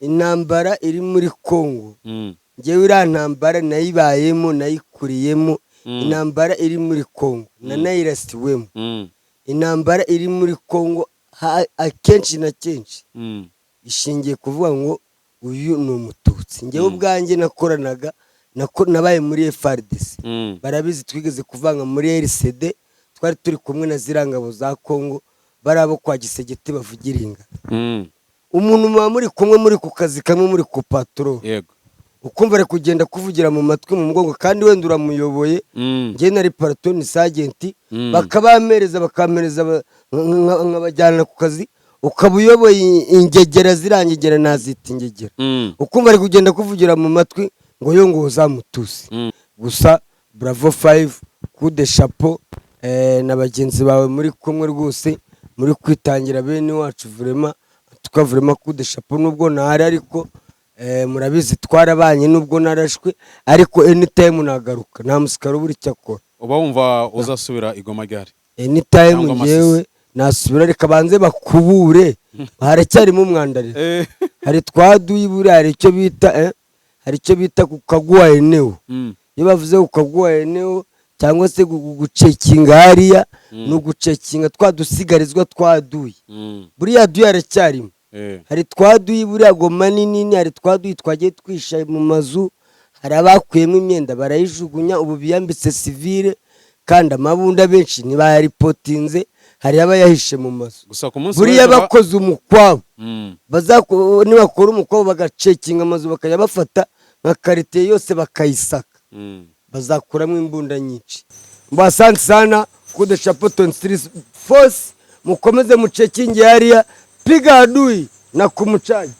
Intambara iri muri Kongo, ngewe iriya ntambara nayibayemo, nayikuriyemo. Intambara iri muri Kongo nanayirasiwemo. Intambara iri muri Kongo akenshi na kenshi ishingiye kuvuga ngo uyu ni Umututsi. Ngewe ubwanjye nakoranaga, nabaye muri FARDC, barabizi, twigeze kuvanga muri RCD, twari turi kumwe na ziriya ngabo za Kongo, bari abo kwa Gisegeti bavugira inga. Umuntu muba muri kumwe, muri ku kazi kamwe, muri ku patrol, ukumva ari kugenda kuvugira mu matwi, mu mugongo, kandi wenda uramuyoboye. Njye nari platoon sergeant, bakabampereza bakampereza nkabajyana ku kazi, ukaba uyoboye ingegera, ziriya ngegera nazita ingegera. Ukumva ari kugenda kuvugira mu matwi ngo yo ngo uzamutusi. Gusa bravo 5, coup de chapeau, na bagenzi bawe muri kumwe rwose, muri kwitangira bene wacu. Vraiment tuka vraiment coup de chapeau, nubwo ntahari ariko murabizi twarabanye, nubwo narashwe ariko anytime nagaruka, nta musikaro ubura icyo akora. Uba wumva uzasubira i Goma ryari? Anytime. Cyangwa Masisi. Ngewe nasubira, reka banze bakubure, haracyarimo umwanda rero. Hari twaduye buriya, hari icyo bita kukagua eneo. Iyo bavuze kukagua eneo cyangwa se gucekinga hariya, ni ugucekinga twa dusigarizwa twaduye. Buriya duye haracyarimo. Hari twaduye buriya, Goma ni nini, hari twaduye twagiye twisha mu mazu, hari abakuyemo imyenda barayijugunya, ubu biyambitse civil, kandi amabunda benshi ntibayaripotinze, hari abayahishe mu mazu. Gusa ku munsi Buriya w'ejo bakoze umukwabo, nibakora umukwabo bagacekinga amazu, bakajya bafata nka quartier yose bakayisaka, bazakuramo imbunda nyinshi. Asante sana, coup de chapeau 23 force, mukomeze mucekinge hariya, piga adui na kumuchaji.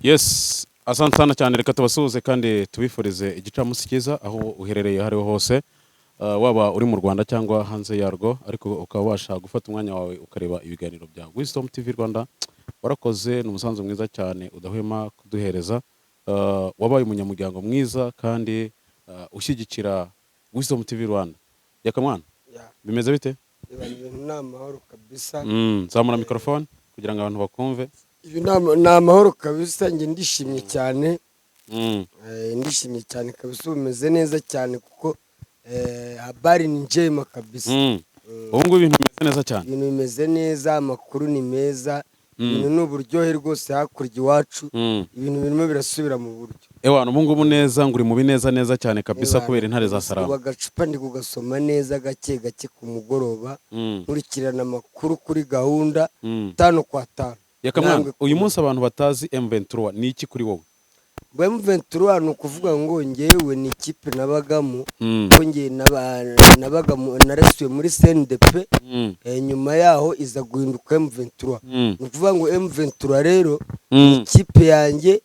Yes, asante sana cyane. Reka tubasuhuze kandi tubifurize igicamunsi cyiza aho uherereye aho ariho hose, waba uri mu Rwanda cyangwa hanze yarwo, ariko ukaba wabasha gufata umwanya wawe ukareba ibiganiro bya Wisdom TV Rwanda. Warakoze, ni umusanzu mwiza cyane udahwema kuduhereza. Wabaye umunyamuryango mwiza kandi ushyigikira Wisdom TV Rwanda. Yakamwana, bimeze bite? Ibintu ni amahoro kabisa. Zamura microphone kugira ngo abantu bakumve. Ibi ni amahoro kabisa, njye ndishimye cyane. Ndishimye cyane kabisa, ubu meze neza cyane kuko habari ni njema kabisa. Ubu ngubu ibintu bimeze neza cyane. Ibintu bimeze neza, amakuru ni meza, ibintu ni uburyohe rwose hakurya iwacu. Ibintu birimo birasubira mu buryo. Ewana, ubu ngubu neza ngo uri mu bineza neza cyane kabisa kubera intare za Ubu Sarama. agacupa ndi kugasoma neza gake gake ku mugoroba, nkurikirana amakuru kuri gahunda, tano kwa tano. Yakamwana, Intambwe ku uyu munsi abantu batazi M23 ni iki kuri wowe? M23 ni ukuvuga ngo ngewe ni ikipe nabagamo, ko ngewe nabaga narasuye muri CNDP, nyuma yaho iza guhinduka M23. Ni ukuvuga ngo M23 rero ni ikipe yanjye,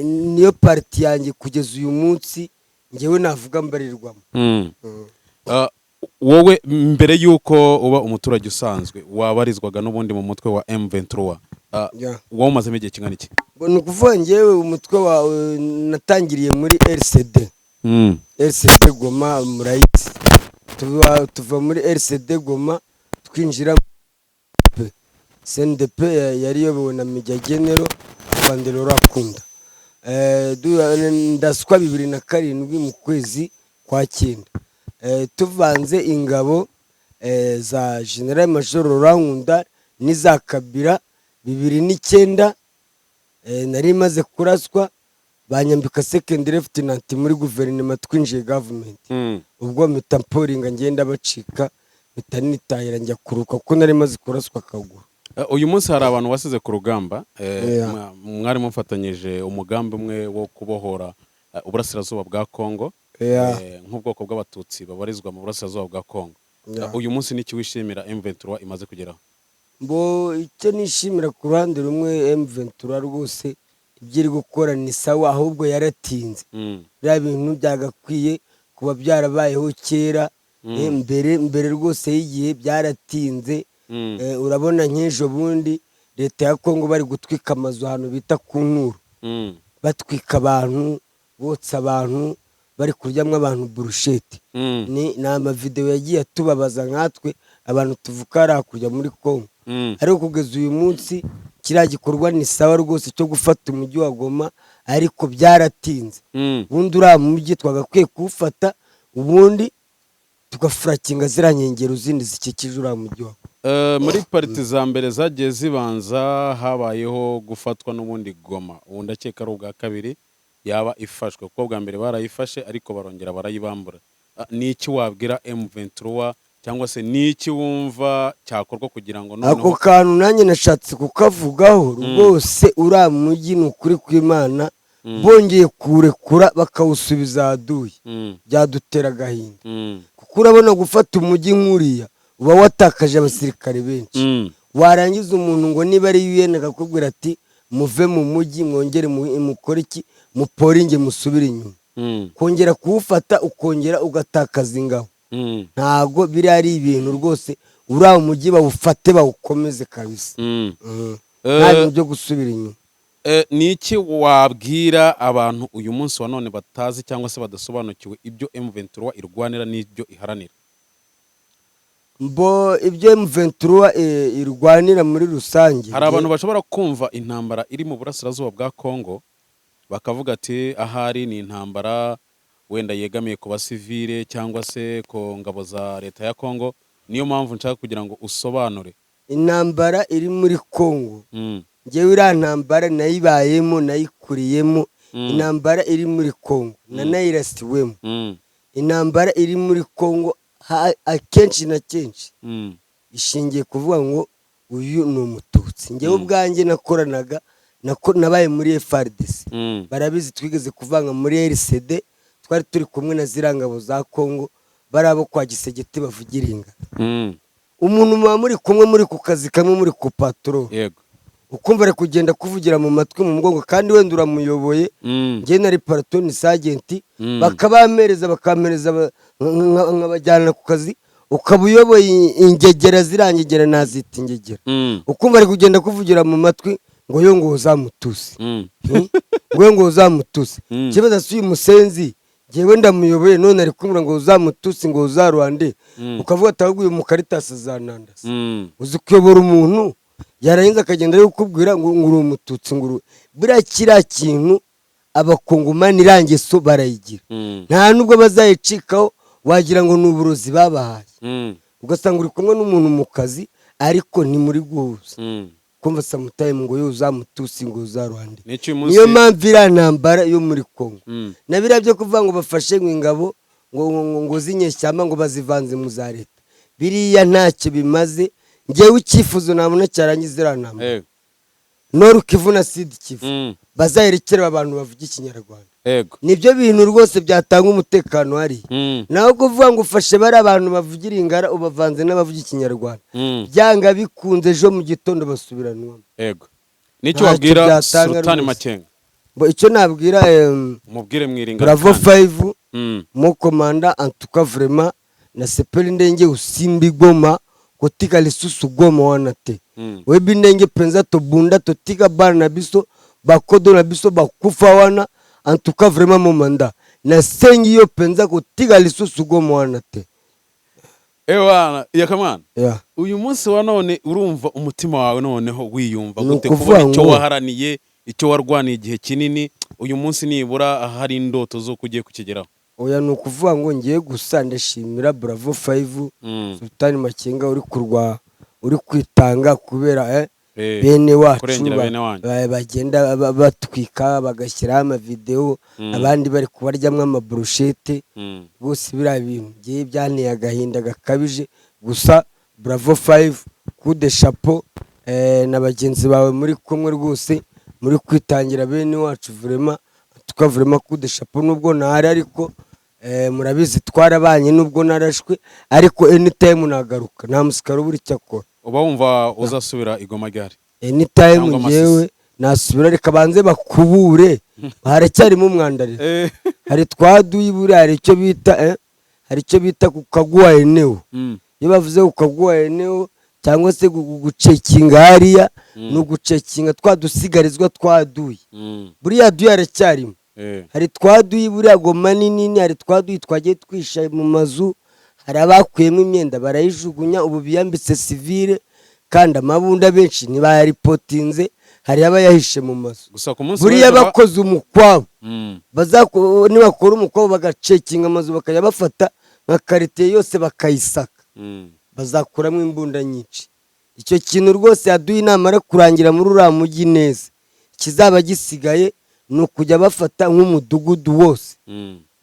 niyo parti yanjye kugeza uyu munsi ngewe navuga mbarirwamo. Wowe mbere y'uko uba umuturage usanzwe wabarizwaga n'ubundi mu mutwe wa M23, wowe umazemo igihe kingana iki? Ngo ni ukuvuga ngewe umutwe wawe natangiriye muri RCD. RCD Goma murayizi. Tuva muri RCD Goma twinjira muri CNDP yari iyobowe na Major General Rwandero Rakunda. Ndaswa 2007 mu kwezi kwa cyenda. Tuvanze ingabo za General Major Laurent n'iza Kabila 2009, nari maze kuraswa, banyambika second lieutenant muri guverinoma, twinjiye government. Ubwo mpita mporinga, ngenda bacika, mpita nitahira njya kuruka kuko nari maze kuraswa akaguru. Uyu munsi hari abantu wasize ku rugamba, Yeah. mwari mufatanyije umugambi umwe wo kubohora uburasirazuba bwa Kongo, nk'ubwoko bw'Abatutsi babarizwa mu burasirazuba bwa Kongo. Uyu munsi niki wishimira M23 imaze kugeraho? Mbo icyo nishimira ku ruhande rumwe, M23 rwose ibyo iri gukora ni sawa, ahubwo yaratinze. Biriya bintu byagakwiye kuba byarabayeho kera, mbere mbere rwose y'igihe, byaratinze. Urabona nk'ejo bundi leta ya Kongo bari gutwika amazu ahantu bita ku Nturo, batwika abantu, botsa abantu, bari kuryamwo abantu burusheti. Ni amavidewo yagiye atubabaza nkatwe Abantu tuvuka hariya hakurya muri Kongo. Ariko kugeza uyu munsi kiriya gikorwa ni sawa rwose cyo gufata umujyi wa Goma, ariko byaratinze. Ubundi uriya mujyi twagakwiye kuwufata, ubundi tugafurakinga ziriya nkengero zindi zikikije uriya mujyi wa Goma. Muri partie za mbere zagiye zibanza habayeho gufatwa n'ubundi Goma. Ubu ndakeka ari ubwa kabiri yaba ifashwe, kuko bwa mbere barayifashe ariko barongera barayibambura. Ni iki wabwira M23, cyangwa se ni iki wumva cyakorwa kugira ngo Ako noneho kantu nanjye nashatse kukavugaho rwose. Uriya mujyi, ni ukuri kw'Imana, bongeye kuwurekura bakawusubiza ahaduye, byadutera agahinda, kuko urabona gufata umujyi nk'uriya uba watakaje abasirikare benshi. Warangiza umuntu ngo niba ari UN akakubwira ati: "Muve mu mujyi, mwongere mukore iki, muporinge, musubire inyuma." Kongera kuwufata ukongera ugatakaza ingabo, ntabwo biriya ari ibintu rwose. Uriya mujyi bawufate bawukomeze kabisa. Nta bintu byo gusubira inyuma. Ni iki wabwira abantu uyu munsi wa none batazi cyangwa se badasobanukiwe ibyo M23 irwanira n'ibyo iharanira? Mbo ibyo M23 irwanira muri rusange, Hari abantu bashobora kumva intambara iri mu burasirazuba bwa Congo bakavuga ati: "Ahari ni intambara wenda yegamiye ku basivile cyangwa se ku ngabo za leta ya Congo." Niyo mpamvu nshaka kugira ngo usobanure. Intambara iri muri Congo, ngewe iriya ntambara nayibayemo, nayikuriyemo. Intambara iri muri Congo nanayirasiwemo. Intambara iri muri Congo akenshi na kenshi ishingiye kuvuga ngo uyu ni Umututsi. Ngewe ubwanjye nakoranaga, nabaye muri FARDC. Barabizi, twigeze kuvanga muri RCD, twari turi kumwe na ziriya ngabo za Congo, bari abo kwa Gisegeti bavugira inga. Umuntu muba muri kumwe, muri ku kazi kamwe, muri ku patrol, ukumva ari kugenda kuvugira mu matwi, mu mugongo, kandi wenda uramuyoboye. Njye nari platoon sergeant. Bakabampereza nkabajyana ku kazi, ukaba uyoboye ingegera, ziriya ngegera nazita ingegera. Ukumva ari kugenda kuvugira mu matwi ngo yo ngo uzamutuse. Ngo yo ngo uzamutuse. Ikibazo si uyu musenzi, njyewe ndamuyoboye, none ari kumbwira ngo uzamutuse, ngo uzarwande. Ukavuga ati: "Ahubwo uyu mukaritasi azanandasa." Uzi kuyobora umuntu, yarangiza akagenda ari kukubwira ngo uri Umututsi, ngo uri buriya kiriya kintu. Abakongomani iriya ngeso barayigira. Nta nubwo bazayicikaho, wagira ngo ni uburozi babahaye. Ugasanga uri kumwe n'umuntu mu kazi ariko ntimuri guhuza. Kumva sometime ngo yo uzamutusi, ngo uzarwande. N'icyo uyu munsi Niyo mpamvu iriya ntambara yo muri Congo na biriya byo kuvuga ngo bafashe ngo ingabo ngo z'inyeshyamba ngo bazivanze mu za leta, biriya ntacyo bimaze. Ngewe icyifuzo nabona cyarangiza iriya ntambara, Nord Kivu na Sud Kivu bazayerekere abantu bavuga Ikinyarwanda. Nibyo bintu rwose byatanga umutekano hariya. Naho kuvuga ngo ufashe bariya abantu bavugira Ingara ubavanze n'abavuga Ikinyarwanda, byanga bikunze ejo mu gitondo basubiranwamo. Yego, n'icyo Ntacyo wabwira byatanga Sultani rwose. Makenga? Bo, icyo nabwira Umubwire mwiringa. Bravo kandi. 5, mon commandant, en tout cas vraiment nasepeli ndenge usimbi Goma, kotika lisusu Goma wana te. Oyebi ndenge mpenza tobunda, totika bana na biso, bakodo na biso bakufa wana. En tout cas vraiment, mon commandant, nasengi yo mpenza kotika lisusu Goma wana te. Ewana yakamwana, uyu munsi wa none urumva umutima wawe noneho wiyumva Ni gute ukuvuga kubona icyo waharaniye, icyo warwaniye igihe kinini, uyu munsi nibura hari indoto z'uko ugiye kukigeraho? Oya, ni ukuvuga ngo ngiye gusa ndashimira Bravo 5, Sultani Makenga uri kurwa, uri kwitanga kubera bene wacu kurengera bene wanyu. Bagenda batwika, bagashyiraho amavidewo, abandi bari kubaryamwo amaburushete. Bose biriya bintu ngiye byanteye agahinda gakabije. Gusa Bravo 5, coup de chapeau, na bagenzi bawe muri kumwe rwose, muri kwitangira bene wacu. Vraiment tuka vraiment coup de chapeau. Nubwo ntahari ariko murabizi twarabanye, nubwo narashwe ariko anytime nagaruka, nta musikari ubura icyo akora. Uba wumva uzasubira i Goma ryari? Anytime. Cyangwa Masisi. Ngewe nasubira, reka banze bakubure, haracyarimo umwanda rero. Hari twaduye buriya, hari icyo bita kukagua eneo. Iyo bavuze kukagua eneo cyangwa se gucekinga hariya, ni ugucekinga twa dusigarizwa twaduye. Buriya duye haracyarimo. Hari twaduye buriya, Goma ni nini, hari twaduye twagiye twisha mu mazu. Hari abakuyemo imyenda barayijugunya, ubu biyambitse civil, kandi amabunda benshi ntibayaripotinze, hari abayahishe mu mazu. Gusa ku munsi Buriya w'ejo bakoze umukwabo, nibakora umukwabo bagacekinga amazu, bakajya bafata nka quartier yose bakayisaka, bazakuramo imbunda nyinshi. Icyo kintu rwose yaduha inama yo kurangira muri uriya mujyi neza. Ikizaba gisigaye ni ukujya bafata nk'umudugudu wose,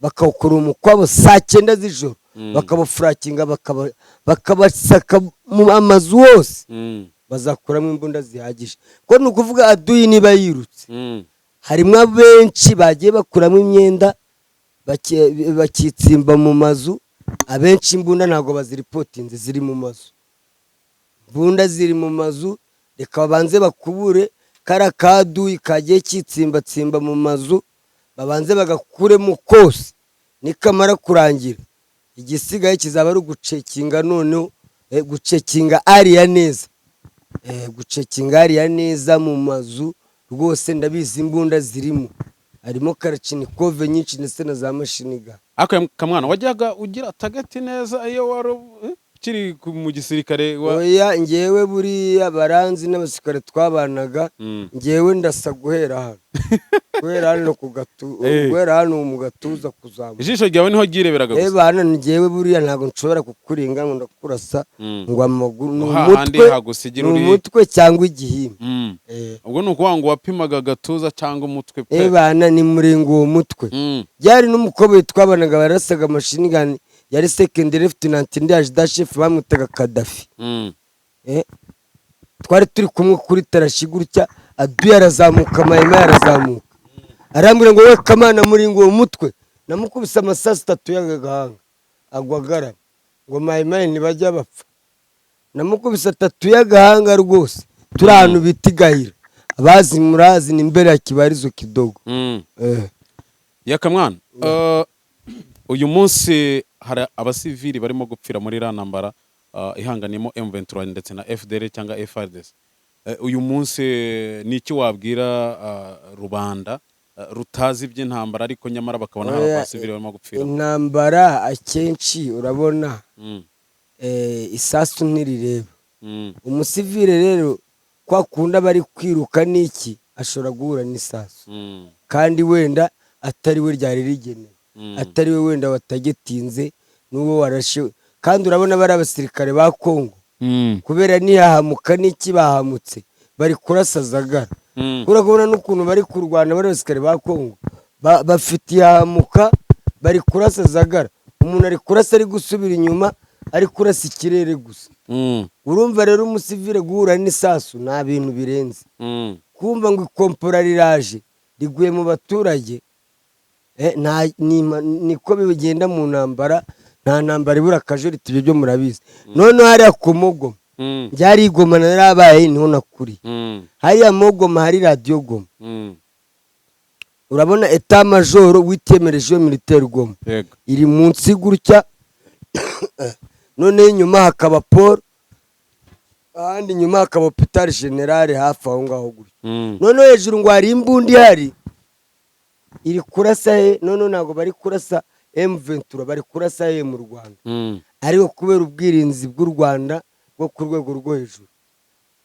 bakawukora umukwabo saa 9 z'ijoro, bakabafurakinga, bakabasaka mu amazu hose, bazakuramo imbunda zihagije. Ko ni ukuvuga aduyi niba yirutse, harimo benshi bagiye bakuramo imyenda, bakitsimba mu mazu. Abenshi imbunda ntabwo baziripotinze, ziri mu mazu, imbunda ziri mu mazu. Reka babanze bakubure kariya kaduyi kagiye kitsimbatsimba mu mazu, babanze bagakuremo kose. Nikamara kurangira, igisigaye kizaba ari ugucekinga noneho, gucekinga ariya neza, gucekinga hariya neza mu mazu. Rwose ndabizi imbunda zirimo, harimo kalachnikov nyinshi ndetse na za machine gun. Ariko kamwana, wajyaga ugira target neza iyo wari ukiri mu gisirikare wa? Oya, ngewe buriya baranzi n'abasirikare twabanaga. Ngewe ndasa guhera hano, guhera hano ku gatu, guhera hano mu gatuza kuzamuka. Ijisho ryawe niho ryireberaga gusa? Bana, ngewe buriya ntabwo nshobora kukuringa ngo ndakurasa ngo amaguru ni Ngo hahandi umutwe, hagusigira ni uri umutwe cyangwa igihimba. Ubwo ni ukuvuga ngo wapimaga agatuza cyangwa umutwe pe? Bana, ni murenga uwo mutwe. Byari n'umukobwa twabanaga barasaga machine gun, yari second lieutenant, ndi adjudant-chef, bamwitaga Kadafi. Twari turi kumwe kuri tarashi gutya, aduye arazamuka, mayima arazamuka, arambwira ngo: "We kamana, muringa uwo mutwe." Namukubise amasasu atatu y'agahanga, agwa agaramye, ngo mayimayi ntibajya bapfa. Namukubise atatu y'agahanga rwose, turi ahantu bita igahira, abazi murazi, ni imbere ya Kibarizo kidogo. Yakamwana, uyu munsi hari abasivili barimo gupfira muri iriya ntambara ihanganiyemo M23 ndetse na FDL cyangwa FARDC. Uyu munsi ni iki wabwira rubanda rutazi iby'intambara, ariko nyamara bakabona hari Oya, abasivili barimo gupfira? Intambara akenshi urabona, isasu ntirireba. Umusivile rero kwa kundi aba ari kwiruka n'iki, ashobora guhura n'isasu, kandi wenda atari we ryari rigenewe, atari we wenda watagetinze n'uwo warashe. Kandi urabona bari abasirikare ba Kongo, kubera ntihahamuka n'iki, bahamutse bari kurasa zagara. Kubera kubona n'ukuntu bari kurwana, bari abasirikare ba Kongo bafite ihahamuka, bari kurasa zagara. Umuntu ari kurasa ari gusubira inyuma, ari kurasa ikirere gusa. Urumva rero umusivile guhura n'isasu nta bintu birenze. Kumva ngo ikompora riraje riguye mu baturage, niko bigenda mu ntambara. Nta ntambara ibura akajoriti, ibyo byo murabizi. Noneho hariya ku Mugoma, byari igoma narabaye, niho nakuriye. Hariya Mugoma hari Radiyo Goma. Urabona état-major huitième région militaire Goma iri munsi gutya, noneho inyuma hakaba port, ahandi inyuma hakaba hôpital général hafi aho ngaho gutya. Noneho hejuru ngo hari imbunda ihari iri kurasa he. Noneho ntabwo bari kurasa M23, bari kurasa he mu Rwanda. Ariko kubera ubwirinzi bw'u Rwanda bwo ku rwego rwo hejuru,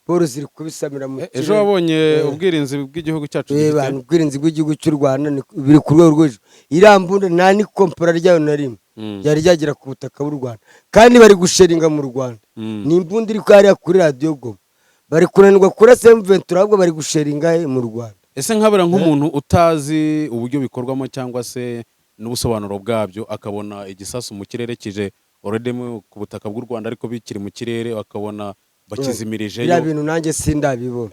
paul ziri kubisamira mu Ejo kirere. wabonye ubwirinzi bw'igihugu cyacu gifite? Ubwirinzi bw'igihugu cy'u Rwanda biri ku rwego rwo hejuru. Iriya mbunda nta n'ikompora ryayo na rimwe ryari ryagera ku butaka bw'u Rwanda, kandi bari gusheringa mu Rwanda. Ni imbunda iri hariya kuri Radiyo Goma, bari kunanirwa kurasa M23, ahubwo bari gusheringa he mu Rwanda. Ese nkabera nk'umuntu utazi uburyo bikorwamo cyangwa se n'ubusobanuro bwabyo, akabona igisasu mu kirere kije already ku butaka bw'u Rwanda, ariko bikiri mu kirere akabona bakizimirijeyo? Biriya bintu nanjye sindabibona.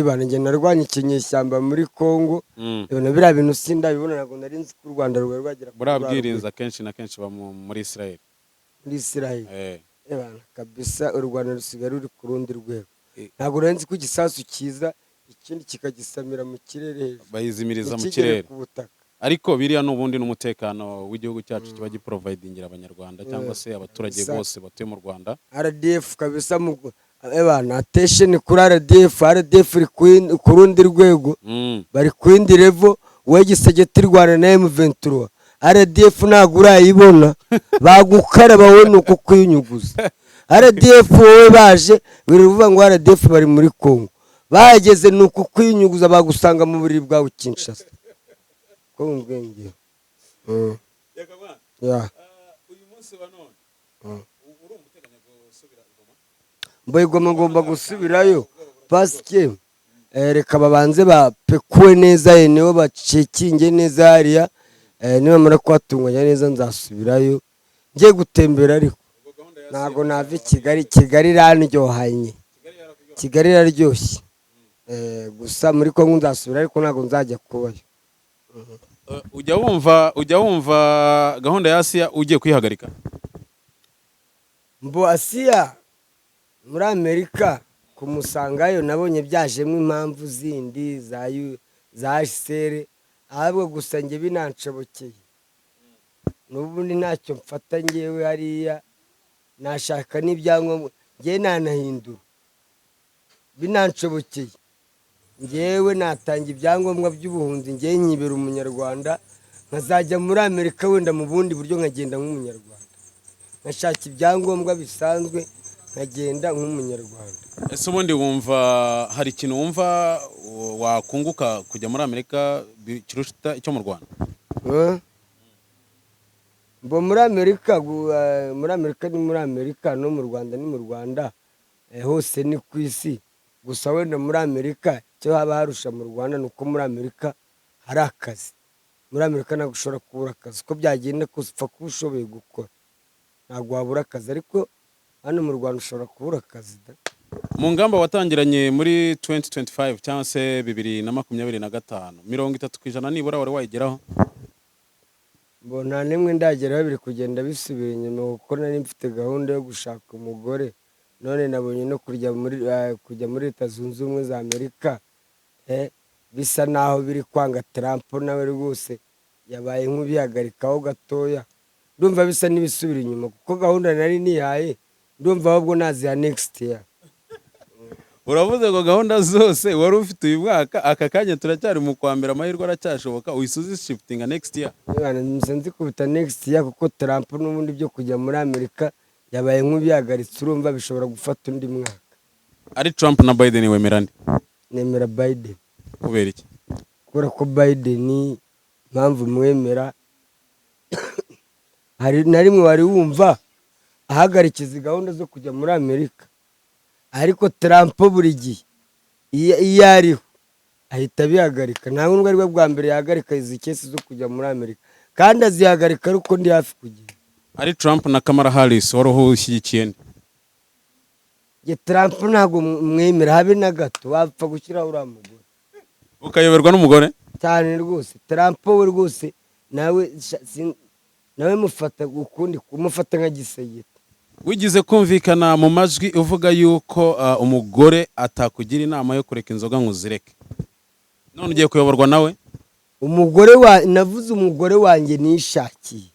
Bana, njye narwanye ikinyeshyamba muri Congo. Ibintu biriya bintu sindabibona, ntabwo nari nzi ko u Rwanda rwari rwagera kuri Buriya rwa bwirinzi rwego. akenshi na kenshi buba muri Israel. Muri Israel. Bana, kabisa u Rwanda rusigaye ruri ku rundi rwego. Ntabwo nari nzi ko igisasu kiza, ikindi kikagisamira mu kirere hejuru, Bayizimiriza mu ntikigere kirere. ku butaka. Ariko biriya n'ubundi n'umutekano w'igihugu cyacu kiba giprovidingira abanyarwanda cyangwa se abaturage bose batuye mu Rwanda. RDF kabisa, mu bana, attention kuri RDF. RDF iri ku rundi rwego, bari ku yindi level. We Tshisekedi Rwanda na M23. RDF ntabwo urayibona, bagukaraba wowe ni uko kuyunyuguza. RDF wowe baje wirirwa uvuga ngo RDF bari muri Congo, bahageze ni uko kuyunyuguza, bagusanga mu buriri bwawe Kinshasa. Ko mu bwenge. Yeah. Uyu munsi wa none urumva uteganya gusubira i Goma? Mboye Goma ngomba gusubirayo parce que reka babanze bapekuwe neza, nibo bacekinge neza hariya, nibamara kuhatunganya neza nzasubirayo ngiye gutembera, ariko Ubwo gahunda ya ntabwo nava i Kigali. Kigali irandyohanye, Kigali iraryoshye. Gusa muri Kongo nzasubira, ariko ntabwo nzajya kubayo. Ujya wumva gahunda ya Asiya ugiye kuyihagarika? Mbo Asiya muri Amerika kumusangayo nabonye byajemo impamvu zindi za HCR, ahubwo gusa njye binanshobokeye n'ubundi ntacyo mfata. Ngewe hariya nashaka n'ibyangombwa, ngewe nanahindura. Binanshobokeye ngewe natanga ibyangombwa by'ubuhunzi, ngewe nkibera umunyarwanda, nkazajya muri Amerika wenda mu bundi buryo, nkagenda nk'umunyarwanda, nkashaka ibyangombwa bisanzwe, nkagenda nk'umunyarwanda. Ese ubundi wumva hari ikintu wumva wakunguka kujya muri Amerika kiruta icyo mu Rwanda? Eh? Mbo muri Amerika muri Amerika ni muri Amerika, no mu Rwanda ni mu Rwanda, hose ni ku isi. Gusa wenda muri Amerika icyo haba harusha mu Rwanda ni uko muri Amerika hari akazi. Muri Amerika ntabwo ushobora kubura akazi, uko byagenda kose upfa kuba ushoboye gukora, ntabwo wabura akazi. Ariko hano mu Rwanda ushobora kubura akazi da. Mu ngamba watangiranye muri 2025 cyangwa se 2025, 30% nibura wari wayigeraho? Mbona nta n'imwe ndageraho, biri kugenda bisubira inyuma, kuko nari mfite gahunda yo gushaka umugore, none nabonye no kujya muri Leta Zunze Ubumwe za Amerika bisa naho biri kwanga. Trump nawe rwose yabaye nk'ubihagarikaho gatoya. Ndumva bisa n'ibisubira inyuma, kuko gahunda nari nihaye ndumva ahubwo naziha next year. Uravuze ngo gahunda zose wari ufite uyu mwaka, aka kanya turacyari mu kwa mbere, amahirwe aracyashoboka, uhise uzishifitinga next year? Mwana, nze nzikubita next year, kuko Trump n'ubundi byo kujya muri Amerika yabaye nk'ubihagaritse, urumva bishobora gufata undi mwaka. Ari Trump na Biden, wemera nde? Nemera Biden. Kubera iki? Kubera ko Biden, impamvu mwemera, hari na rimwe wari wumva ahagarika izi gahunda zo kujya muri Amerika? Ariko Trump buri gihe iyo ariho ahita abihagarika. Nta nubwo aribwo bwa mbere yahagarika izi case zo kujya muri Amerika, kandi azihagarika ariko ndi hafi kugenda. Ari Trump na Kamala Harris, wari ushyigikiye nde? Njye Trump ntabwo mwemera habe na gato, wapfa gushyiraho uriya mugore. Ukayoberwa n'umugore? Cyane rwose. Trump we rwose nawe nawe mufata ukundi, kumufata nka gisegeti. Wigize kumvikana mu majwi uvuga yuko umugore atakugira inama yo kureka inzoga ngo uzireke, none ugiye kuyoborwa nawe? Umugore wa navuze umugore wanjye nishakiye,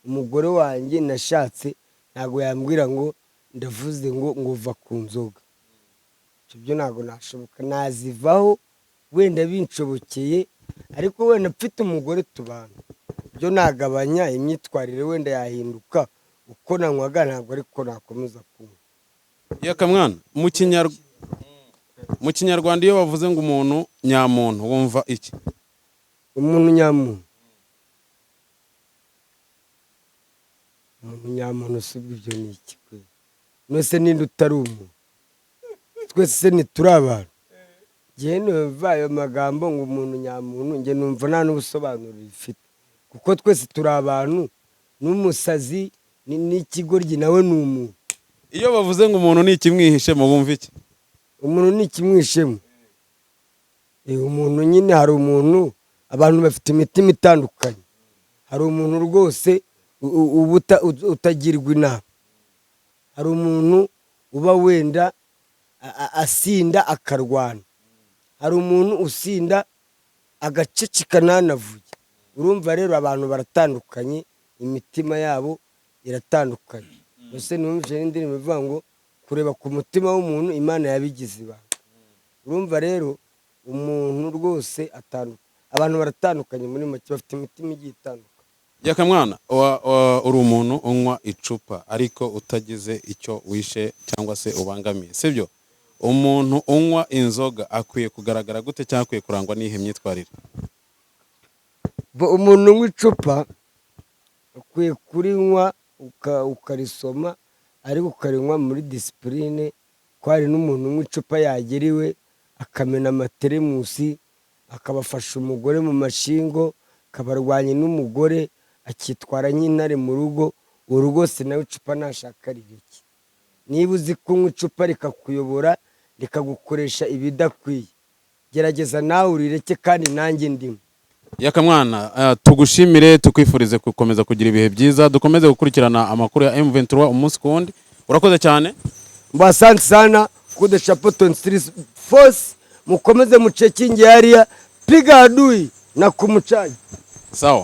umugore wanjye nashatse, ntabwo yambwira ngo ndavuze ngo va ku nzoga. Ibyo byo ntabwo nashoboka, nazivaho wenda binshobokeye, ariko wenda mfite umugore tubana byo nagabanya imyitwarire, wenda yahinduka. Uko nanywaga ntabwo ariko nakomeza kunywa. Yakamwana, mu Kinyarwanda iyo bavuze ngo umuntu nyamuntu, wumva iki? Umuntu nyamuntu, umuntu nyamuntu, si ubwo ibyo ni iki kwe? Nose ninde utari umuntu? Twese se ntituri abantu? Njyewe numva ayo magambo ngo umuntu nyamuntu, njye numva nta n'ubusobanuro bifite, kuko twese turi abantu, n'umusazi n'ikigoryi nawe ni umuntu. Iyo bavuze ngo umuntu ni ikimwihishemo, wumva iki? Umuntu ni ikimwishemo. Umuntu nyine, hari umuntu, abantu bafite imitima itandukanye. Hari umuntu rwose uba utagirwa inama, hari umuntu uba wenda asinda akarwana, hari umuntu usinda agaceceka ntanavuge. Urumva rero abantu baratandukanye, imitima yabo iratandukanye. Mbese numvise n'indirimbo ivuga ngo kureba ku mutima w'umuntu Imana yabigize ibanga. Urumva rero umuntu rwose atandukanye, abantu baratandukanye, muri make bafite imitima igiye itandukanye. Yakamwana, uri umuntu unywa icupa ariko utagize icyo wishe cyangwa se ubangamiye, sibyo? Umuntu unywa inzoga akwiye kugaragara gute cyangwa akwiye kurangwa n'iyihe myitwarire? Bo, umuntu unywa icupa ukwiye kurinywa ukarisoma, ariko ukarinywa muri discipline, ko hari n'umuntu unywa icupa yageriwe akamena amateremusi, akabafasha umugore mu mashingo, akabarwanya n'umugore, akitwara nk'intare mu rugo. Urugo se nawe icupa nashaka rireke. Niba uzi kunywa icupa rikakuyobora, rikagukoresha ibidakwiye, gerageza nawe urireke, kandi nanjye ndimo. Yakamwana, tugushimire, tukwifurize gukomeza kugira ibihe byiza, dukomeze gukurikirana amakuru ya M23 umunsi ku wundi. Urakoze cyane. Mba asante sana kude chapeau 23 force, mukomeze muchekinge hariya, piga adui na kumuchaji. Sawa.